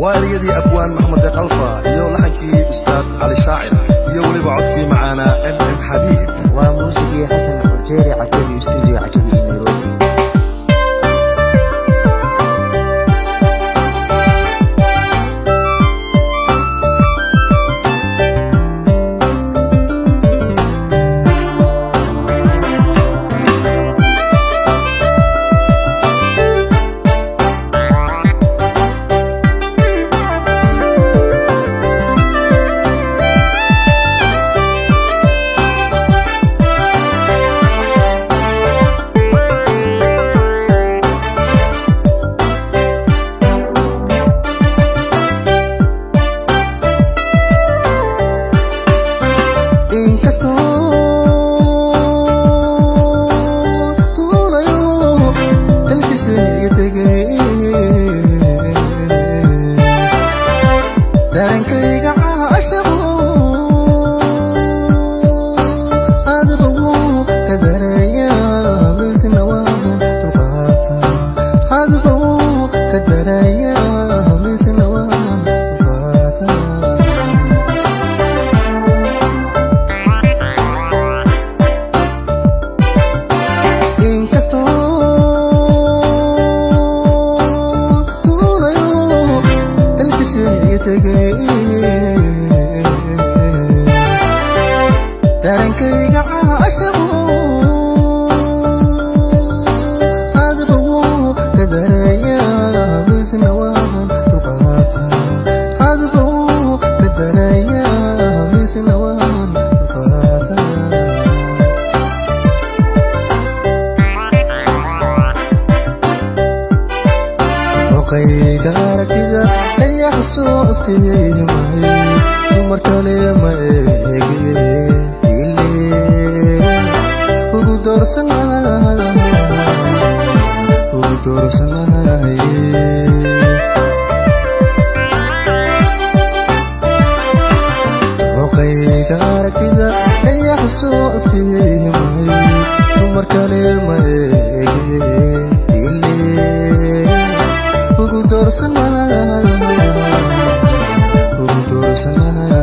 Waa ereyadii abwaan Maxamed Deeq Alfa iyo laxankii Ustaad Cali Shaacir iyo weliba codkii macaanaa M Xabiib. Waa muusigii Xasan Aljeeri Cajabi, Studio Cajabi, Nairobi. Inkastoo tuulayo dalshisheega tegay, dareenkayga caashaqo adba wuu ka daraya, misna waan dulqaata. Adba wuu ka daraya, misna waan dulqaata. Inkastoo tuulayo dalshisheega tegay, dareenkayga caashaqo adba wuu ka daraya, misna waan dulqaata. Adba wuu ka daraya, misna waan dulqaata. Oqayga aragtida ayaa soo iftiimay, dumar kale ma eegiye, ile ugu doorsanahay, ugu doorsanahay. Oqayga aragtida ayaa soo iftiimay, dumar kale ma eegiye, ile ugu doorsanahay, ugu doorsanahay.